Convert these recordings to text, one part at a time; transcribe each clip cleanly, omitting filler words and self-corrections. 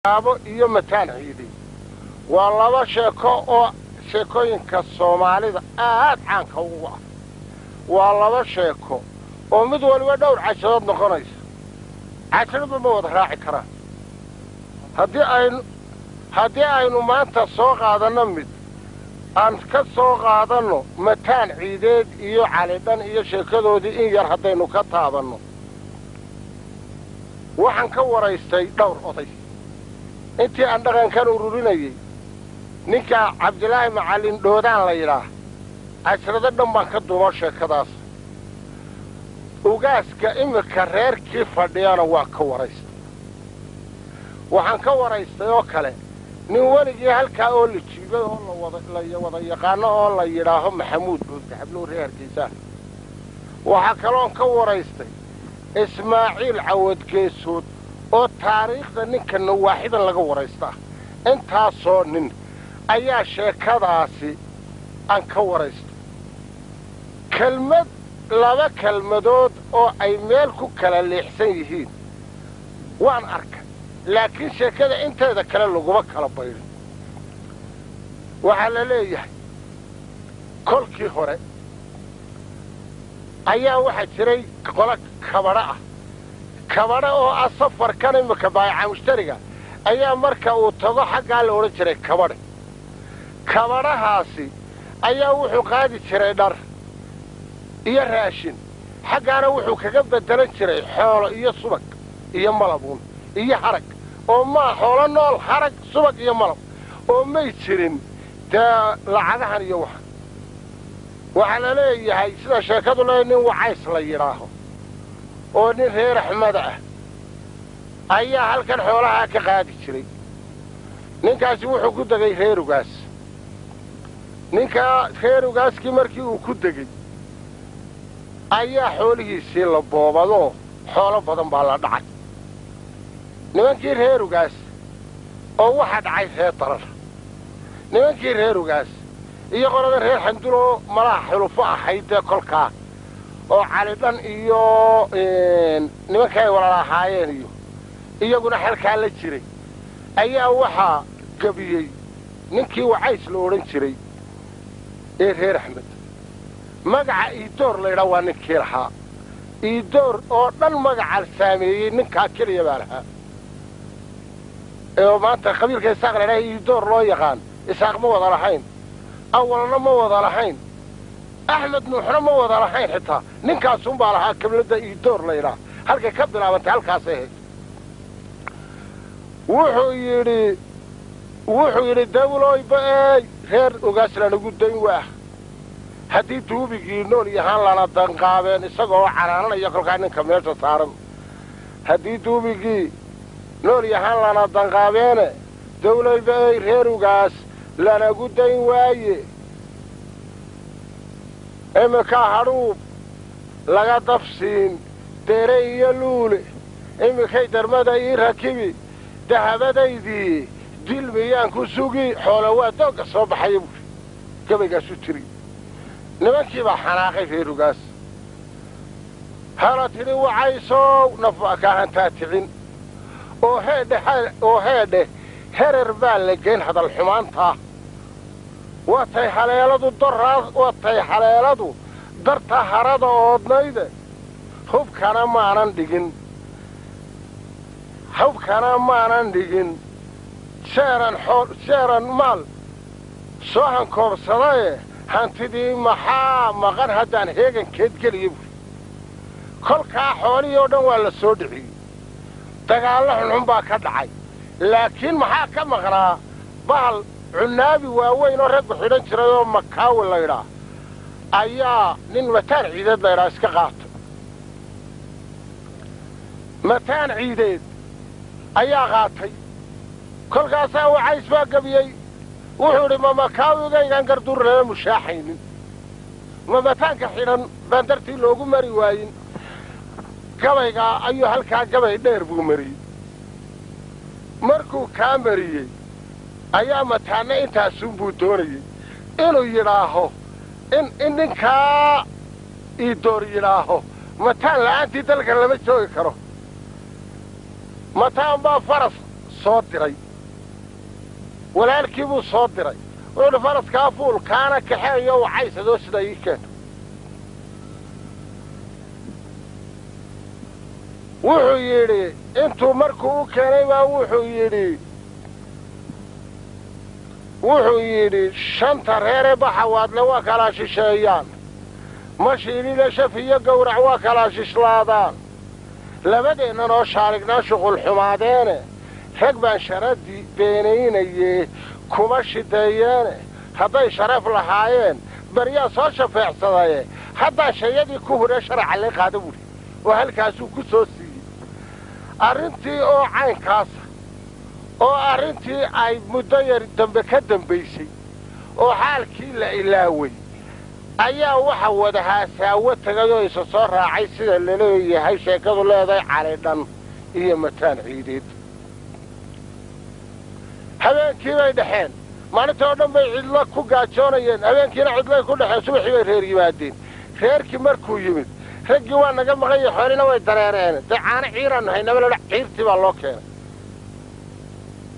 Abo iyo Mataan Ciiday waa laba sheeko oo sheekooyinka Soomaalida aad caanka ugu ah. Waa laba sheeko oo mid waliba dhowr cashadood noqonaysa, casharadba ma wada raaci karaan. Haddii aynu maanta soo qaadanno mid aan ka soo qaadanno Mataan Ciideed iyo Calidhan iyo sheekadoodii in yar haddaynu ka taabanno, waxaan ka waraystay dhowr oday intii aan dhaqankan ururinayey. Ninka Cabdilaahi Macallin Dhoodaan la yidhaah, cashrado dhan baan ka duubo sheekadaas. Ugaaska iminka reerkii fadhiyana waa ka waraystay. Waxaan ka waraystay oo kale nin weligii halkaa oo la jiibay oo la wada yaqaano oo la yidhaaho Maxamuud Booddaxablow, reer Hargeysaa. Waxaa kaloon ka waraystay Ismaaciil Cawad Geesood oo taariikhda ninka nawaaxidan laga waraystaa. Intaasoo nin ayaa sheekadaasi aan ka waraystay. Kelmad, laba kelmadood oo ay meel ku kala leexsan yihiin waan arkay, laakiin sheekada inteeda kale laguma kala baydhin. Waxaa la leeyahay kolkii hore ayaa waxaa jiray qolo kabadho ah, kabadho oo ah safarkan iminka baayaca mushtariga ayaa marka uu tago xaggaa la odhan jiray kabadhe. Kabadhahaasi ayaa wuxuu qaadi jiray dhar iyo raashin, xaggaana wuxuu kaga beddelan jiray xoolo iyo subag iyo malabuun iyo harag, oo maa xoolo nool, harag, subag iyo malab oo may jirin dee lacagahan iyo waxa. Waxaa la leeyahay sida sheekadu leeyahay, nin Wacays la yidhaaho oo nin reer Axmeda ah ayaa halkan xoolahaa ka qaadi jiray. Ninkaasi wuxuu ku degay reerugaas. Ninkaa reerugaaskii markii uu ku degey ayaa xoolihiisii la boobadoo xoolo badan baa la dhacay. Nimankii reerugaas oo waxaa dhacay reer Darar, nimankii reerugaas iyo qolada reer Xanduloo malaha xulufo ahayd dee kolkaa oo Calidhan iyo nimanka ay walaal ahaayeen iyo iyaguna xalkaa la jiray ayaa waxaa gebiyey ninkii Wacays la odhan jiray ee reer Axmed. Magaca Iidoor laydhaa waa ninkii lahaa. Iidoor oo dhan magaca saameeyey ninkaa keliya baa lahaa. Ee maanta qabiilka Isaaq laydhaha Iidoor loo yaqaan, Isaaq ma wada lahayn, Awalna ma wada lahayn, Axmed Nuuxna ma wada lahayn, xitaa ninkaasunbaa lahaa. Kabladda Iidoor laydhaha halkay ka bilaabantay halkaasay ahayd. Wuxuu yidhi dawloyba ey reer ogaas lanagu dayn waah, haddii duubigii nool yahaan lana danqaabeen, isagoo canaananaya kolkaa ninka meesha saaran. Haddii duubigii nool yahaan lana danqaabeene, dawloyba ey reer ugaas lanagu dayn waaye, iminkaa hadhuub laga dabsiin dere iyo luule, iminkay darmada ii rakibi dahabadaydii dilmiyaan ku sugi, xoola waa doogga soo baxaya buuri. Gabaygaasu tiri. Nimankii baa xanaaqay reerugaas. Hala tidhi Wacaysow naf kaahantaa ticin oo heedhe oo heedhe herer baa la geyn hadal xumaantaa. Waatay haleeladu doraa, waatay haleeladu darta harada oodnayde, hubkana maanan dhigin, hubkana maanan dhigin, jeeran jeeran maal soo hankoobsadaye, hantidii maxaa maqan haddaan heegankeed geliya buuri. Kolkaa xoolihii oo dhan waa la soo dhiciyey, dagaallo xunxun baa ka dhacay, laakiin maxaa ka maqnaa? Bahal cunaabi waaweyn oo raggu xidhan jiray oo Makaawi laydhaa ayaa nin Mataan Ciideed laydhaa iska qaato. Mataan Ciideed ayaa qaatay. Kolkaasaa Wacays baa gebiyey. Wuxuu idhi, ma makaawigaygaan garduur lala mushaaxaynin, ma mataanka xidhan baan dartii loogu mari waayin? Gabaygaa ayuu halkaa gabay dheer buu mariyey. Markuu kaa mariyey ayaa mataanna intaasunbuu doonayey inuu yidhaaho in ninkaa Iidoor yidhaaho mataan la'aantii dalkan lama joogi karo. Mataan baa faras soo diray walaalkii buu soo diray wuxuu faraskaa fuul kaana kaxeeyo wacaysadoo sida ii keen wuxuu yidhi intuu markuu u keenay baa wuxuu yidhi shanta reere baxawaadle waa kala shisheeyaan mashiilile shaf iyo gowrac waa kala shishlaadaan labadeennan oo shaarignaa shuqul xumaadeene rag baan sharadii beenaynaye kuma shideeyeene hadday sharaf lahaayeen baryaa soo shafeecsadaye haddaan shayadii ku huree sharaca la qaada buuri oo halkaasuu ku soo siiyey arrintii oo caynkaasa oo arrintii ay muddo yar dambe ka dambaysay oo xaalkii la ilaaway ayaa waxa wada haasaawo tagay oo isa soo raacay sida la leeyahay sheekadu leedahay Cali Dhan iyo Mataan Ciideed habeenkii bay dhaxeen maalintii oo dhan bay cidlo ku gaajoonayeen habeenkiina cidlay ku dhaxeen subaxii bay reer yimaadeen reerkii markuu yimid raggii waa naga maqan xoolina way dareereen dee caano ciiraannu haynaba ladha ciirtii baa loo keenay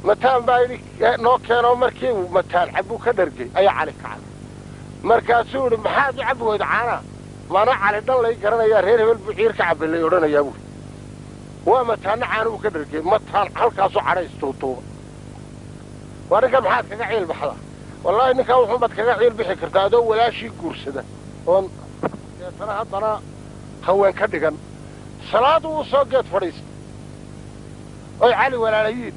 Mataan baa yidhi noo keenoo markii Mataan cabbuu ka dhargay ayaa Cali kacay markaasuu yidhi maxaad u cabbi weyda caanaha maana Cali Dhan lay garanayaa reer hebel buu ciir ka cabbay lay odhanayaa buuri waa Mataanna caanuhu ka dhargay Mataan halkaasuu cadhay istuutuuba waa ninka maxaad kaga ciil baxdaa wallaahi ninkaa wuxuunbaad kaga ciil bixi kartaa adoo walaashii guursada oon deetana haddana haween ka dhigan salaadu uu soo geed fadhiistay oy Cali walaalayiin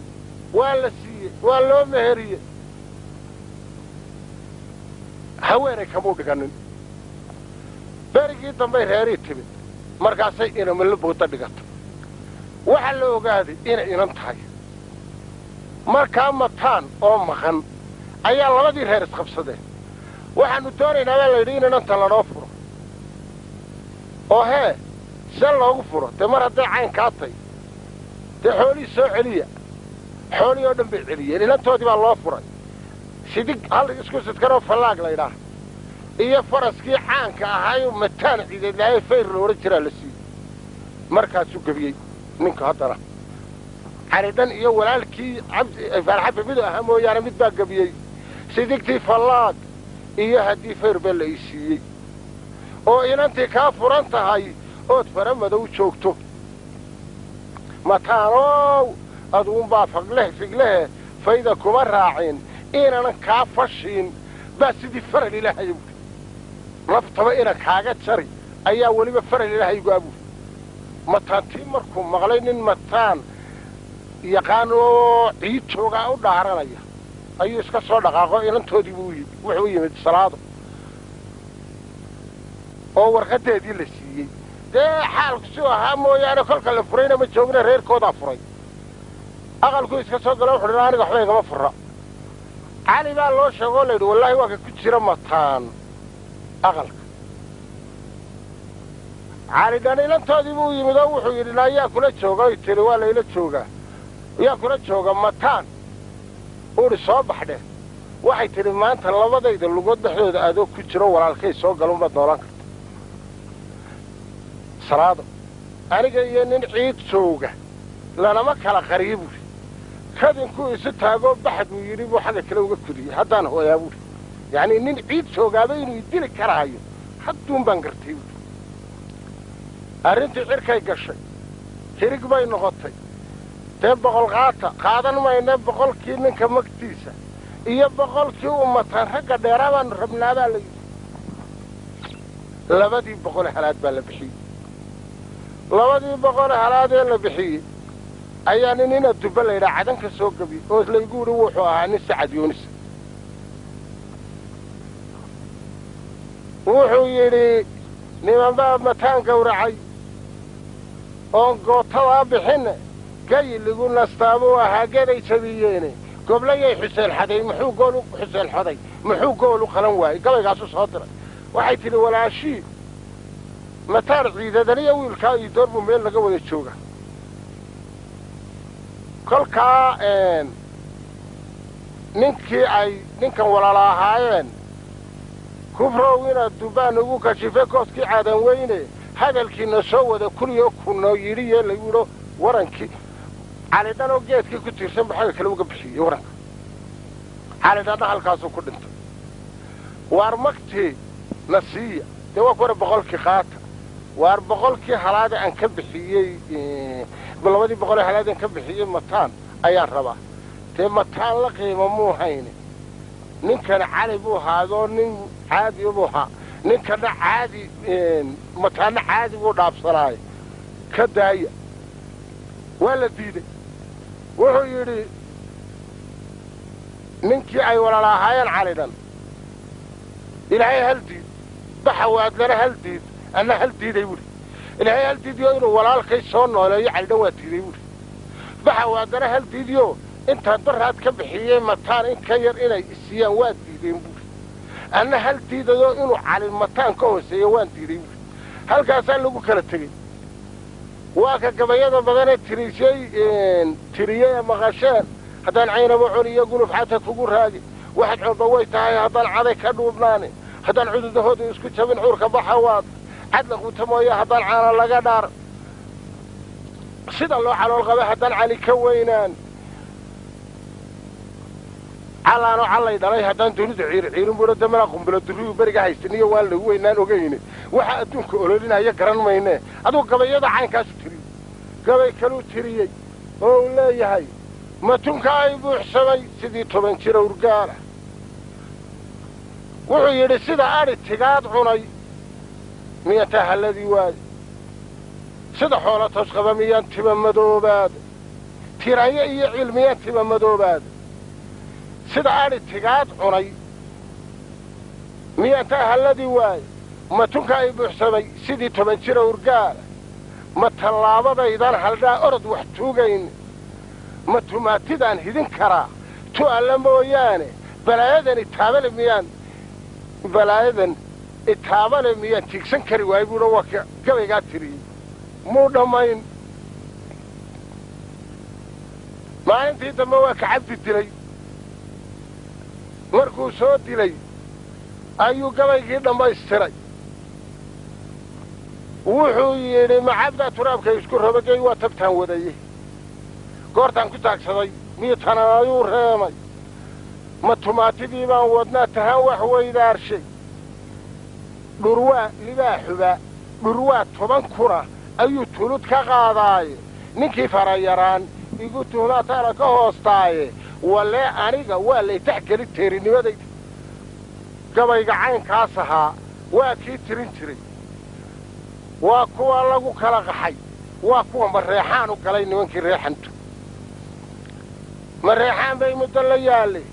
waa la siiyey waa loo meheriyey haweenay kamuu dhiganin berigii dambay reerii timid markaasay inamalo booda dhigato waxaa la ogaaday inay inan tahay markaa Mataan oo maqan ayaa labadii reer isqabsadeen waxaannu doonaynaa baa layidhi in inanta lanoo furo oo hee see loogu furo dee mar hadday caynkaa tay dee xoolihii soo celiya xoolihii oo dhan bay celiyeen inantoodii baa loo furay sidig hal isku sidkanoo fallaag laydhaah iyo faraskii caanka ahaayo Mataan Ciideed lahay fayr la odhan jiraa la siiyey markaasuu gebiyey ninka haddana Cali Dhan iyo walaalkii Faarxafi midu ahaa mooyaane mid baa gebiyey sidigtii fallaag iyo haddii fayr baa la ii siiyey oo inantii kaa furan tahay ood fara madow joogto Mataanow aduunbaa fagleh figlehe fayda kuma raacin inanan kaa fashiin baa sidii faral ilaahay buuri laftaba inan kaaga jari ayaa weliba faral ilaahaygu abuuri Mataantii markuu maqlay nin Mataan yaqaan oo ciid joogaa u dhaaranaya ayuu iska soo dhaqaaqo inantoodii buu yimid wuxuu yimid salaado oo warqadeedii la siiyey dee xaalku siuu ahaa mooyaane kolka la furayna ma joogna reerkoodaa furay aqalkuu iska soo galo wuxu dhi aniga waxba igama furra Cali baa loo sheegoo layidhi wallaahi waa ka ku jira Mataan aqalka Cali Dhan inantoodii buu yimid oo wuxuu yidhi naa yaa kula jooga oy tiri waa layla joogaa yaa kula jooga Mataan uhi soo baxdhe waxay tidhi maanta labadayda lugood dhexdooda adoo ku jiro walaalkay soo galunbaad noolaan karta salaado aniga iyo nin ciid jooga lanama kala qariya buuri kadinkuu isu taagoo baxad buu yidhi buu xagga kale uga kudiyey haddaan hooyaa buuri yacnii nin ciid joogaaba inuu idili karaayo hadduun baan gartay buuri arrintii cirkay gashay hirig bay noqotay dee boqol qaata qaadan mayna boqolkii ninka magtiisa iyo boqolkii uu Mataan ragga dheeraa baanu rabnaabaa la yidhi labadii boqol halaad baa la bixiyey labadii boqol halaadee la bixiyey ayaa nin ina dubba laydhaa cadan ka soo gebiyey oo laygu yidhi wuxuu ahaa nin Sacad Yuunis wuxuu yidhi nimanbaa Mataan gowracay oon gootadaa bixinne gayligu nastaabuu ahaa geday jabiyeene goblayay xuseen xaday muxuu gool u xuseen xoday muxuu gool u qalan waayey gabaygaasuu soo diray waxay tidhi walaashii Mataan Ciidadaniya wiilkaa iyo door buu meel laga wada jooga kolkaa ninkii ay ninkan walaala ahaayeen kufrow inaad dubbaan ugu kashife kooskii caadan weyne hadalkiina soo wada kuliyo kunoo yidhi yee lagu yidho warankii Cali Dhan oo geedkii ku tiirsan buu xagga kale uga bixiyey waranka. Cali Dhanna halkaasuu ku dhintay. Waar magtii na siiya, dee waa kuwana 100kii qaata. Waar 100kii halaade aan ka bixiyey, 200 halaade aan ka bixiyey Mataan ayaan rabaa. Dee Mataan la qiimo muu hayne, ninkana Cali buu ahaadoo nin caadi buu ahaa, ninkana caadi Mataanna caadi buu dhaafsanaayo, ka daaya. Waa la diiday. Wuxuu yidhi ninkii ay walaala ahaayeen Cali Dhan, Ilaahay hal diid, Baxawaadlana hal diid, anna hal diiday buuhi. Ilaahay hal diidiyo inuu walaalkay soo nooleeyo Cali Dhan waa diiday buuhi. Baxawaadlana hal diidiyo intaan daraad ka bixiyey Mataan in ka yar inay isiiyaan waa diideen buuhi. Anna hal diidayoo inuu Cali Mataan ka hooseeyo waan diiday buuhi. Halkaasaa lagu kala tegey. Waa ka gabayada badanee tirisay tiriyey maqasheen. Haddaan caynabo col iyo guluf xata kugu raagi, waxaad colba way tahay haddaan caday ka dhuubnaani, haddaan cududahooda isku jabin cuurka Baxawaad, cadla quuta mooye haddaan caana laga dhaar, sida loo calool qaba haddaan Cali ka weynaan, callaanoo callay dhalay haddaan dunidu ciirciirin buuna damana qumbula durriyu beriga haystaniyo waan lagu weynaan ogayne, waxa adduunka ololinaya garan mayne. Adugu gabayada caynkaasu tiriyey. Gabay kaluu tiriyey oo uu leeyahay matunka ay buuxsamay sidii 10 jira urgaala. Wuxuu yidhi sida adhi tigaad cunay miyaan tahalladii waaye, sida xoola tosqaba miyaan tiba madoobaada, tiraanyo iyo ciil miyaan tiba madoobaada, sida adhi tigaad cunay miyaan tahalladii waaye, matunka ay buuxsamay sidii 10 jira urgaala, ma tallaabadaydan haldhaa orod wax tuugayn, ma tumaatidaan hidin karaa tu alla mooyaane, balaayadan itaabale miyaan, balaayadan itaabale miyaan tiigsan kari waayey buuha. Waa ka gabaygaa tiriyey, muu dhammayn. Maalintii dambe waa ka Cabdi dilay. Markuu soo dilay ayuu gabaygii dhammaystiray. Wuxuu yidhi ma cabdaa turaabka isku robagey waa tabtaan wadaye, goortaan ku taagsaday miyuu tananayuu reemay, ma tumaatidii baan wadnaa tahaan wax weydaarshay, dhurwaa libaaxuba dhurwaa 10 kuna ayuu tulud ka qaadaaye, ninkii farayaraan igu tuhmaa taana ka hoostaaye, walee aniga waa laytaxgeli teerinimadayda. Gabayga caynkaas ahaa waa kii tirin jiray. Waa kuwa lagu kala qaxay, waa kuwa Mareexaan u galay. Nimankii reexantu Mareexaan bay muddo la yaalleen.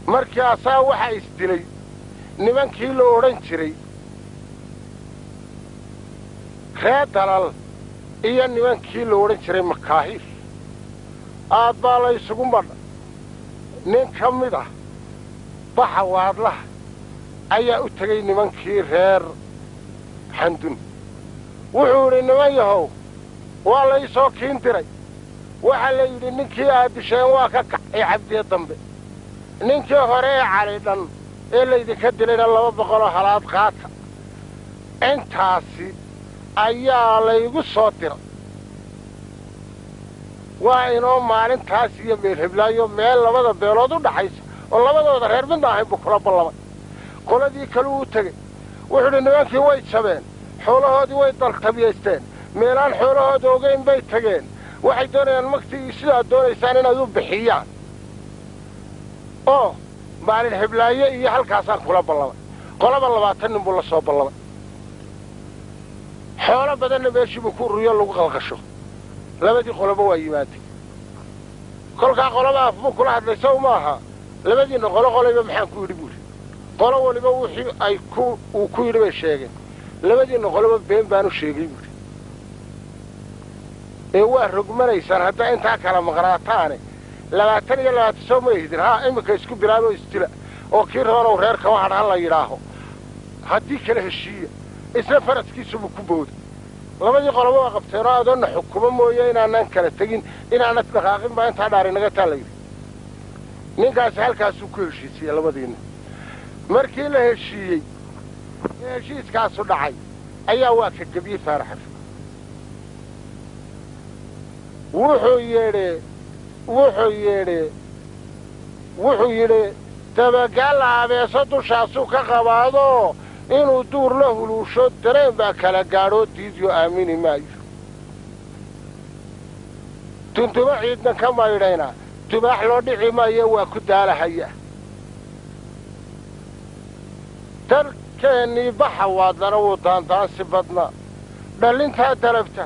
Markaasaa waxaa isdilay nimankii la odhan jiray Ree Dalal iyo nimankii la odhan jiray Makaahiir. Aad baa la isugu madha. Nin ka mid ah Baxawaadlaha ayaa u tegey nimankii reer Xandun. Wuxuu idhi niman yahow, waa la isoo kiin diray, waxaa la yidhi ninkii aad disheen waa ka kac ee Cabdiye dambe, ninkii hore ee Cali Dhan ee laydinka dilayna 200 halaad qaata. Intaasi ayaa laygu soo diray. Waa inoo maalintaas iyo meel heblaayo, meel labada beelood u dhaxaysa oo labadooda reer midna ahayn buu kula ballamay. Qoladii kaluu u tegey. Wuxuu idhi nimankii way jabeen, xoolahoodii way daltabiyaysteen, meelaan xoolahooda ogayn bay tageen, waxay doonayaan magtii sidaad doonaysaan inaad u bixiyaan, oo maalin heblaayo iyo halkaasaan kula ballamay. Qolaba 20 nin buu la soo ballamay, xoolo badanna meeshii buu ku ururiyo lagu qalqasho. Labadii qoloba waa yimaatay. Kolkaa qoloba af buu kula hadlay, sow maaha labadiinna qolo qolayba maxaan ku yidhi buuri. Qolo waliba wixii ay ku uu ku yidhi bay sheegeen. Labadiinna qoloba been baanu sheegay buuri, ee waa rogmanaysaan haddaa intaa kala maqnaataane. 20 iyo 20 soo ma ihdin haa, iminka isku bilaabo isdila oo kii rabanow reer kama hadh ha la yidhaaho, haddii kala heshiiya. Isna faraskiisubuu ku booday. Labadii qoloba waa qabteenoo adoonna xukumo mooye inaanaan kala tegin, inaanad dhaqaaqin baa intaa dhaari naga taa la yidhi. Ninkaasi halkaasuu ku heshiisiyey labadiinna. Markii la heshiiyey ee heshiiskaasu dhacay ayaa waa ka gebiyey Faaraxaf. Wuxuu yidhi, wuxuu yidhi dabagaalla abeeso dushaasuu ka qabaadoo inuu duur la huluusho dareen baa kala gaadhoo diidyo aamini maayo. Tuntumo ciidna ka maydhayna tubaax loo dhici maayo, waa ku daalahaya. Dalkeennii baxa waadlana wuu daandaansi badnaa, dhallintaa dalabta,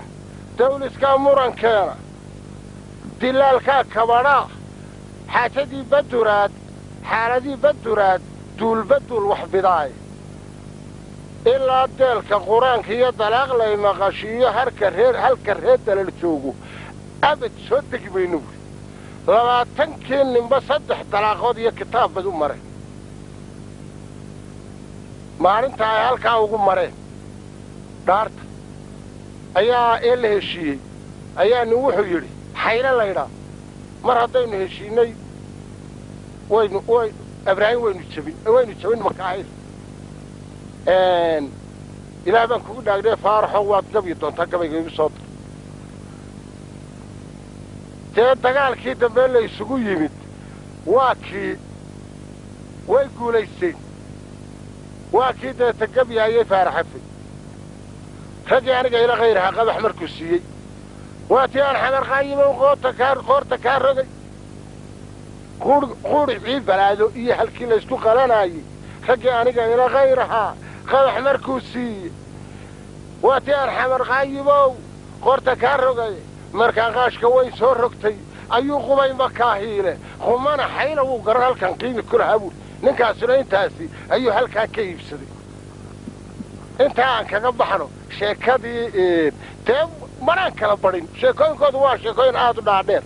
dawliskaa murankeena, dilaalkaa kabadhaa, xaajadii baduraad, xaaladii baduraad, duulbaduul wax bidaay. Ilaa deelka qur-aanka iyo dalaaqlay maqashiiyo harka reer halka reer dalal joogo abad soo degi mayno buuri. 20kii ninba 3 dalaaqood iyo kitaab bay u mareen. Maalinta ay halkaa ugu mareen dhaarta ayaa ee la heshiiyey ayaa nin wuxuu yidhi xayle laydhaa, mar haddaynu heshiinay waynu way Abraahim waynu jebin, waynu jebin makaahil. Ilaah baan kugu dhaagnay Faaraxo, waad gabi doontaa gabayga igu soo dar. Dee dagaalkii dambe la isugu yimid waa kii way guulaysteen, waa kii deeta gabyaayey Faaraxafay raggii aniga ila kayrahaa qabax markuu siiyey, waa tii aan xamar qaayibow qoorta kaa rogay, quudhicii balaado iyo halkii laysku qalanaayey raggii aniga ila kayrahaa qabax markuu siiyey, waa tii aan xamar qaayibow qoorta kaa rogay, markaan qaashka weyn soo rogtay ayuu qubay makaahiile qumana xayla wuu garan halkan qiimi ku lahaa buuri. Ninkaasuna intaasi ayuu halkaa ka iibsaday. Intaa aan kaga baxno sheekadii, dee manaan kala badhin, sheekooyinkoodu waa sheekooyin aad u dhaadheer.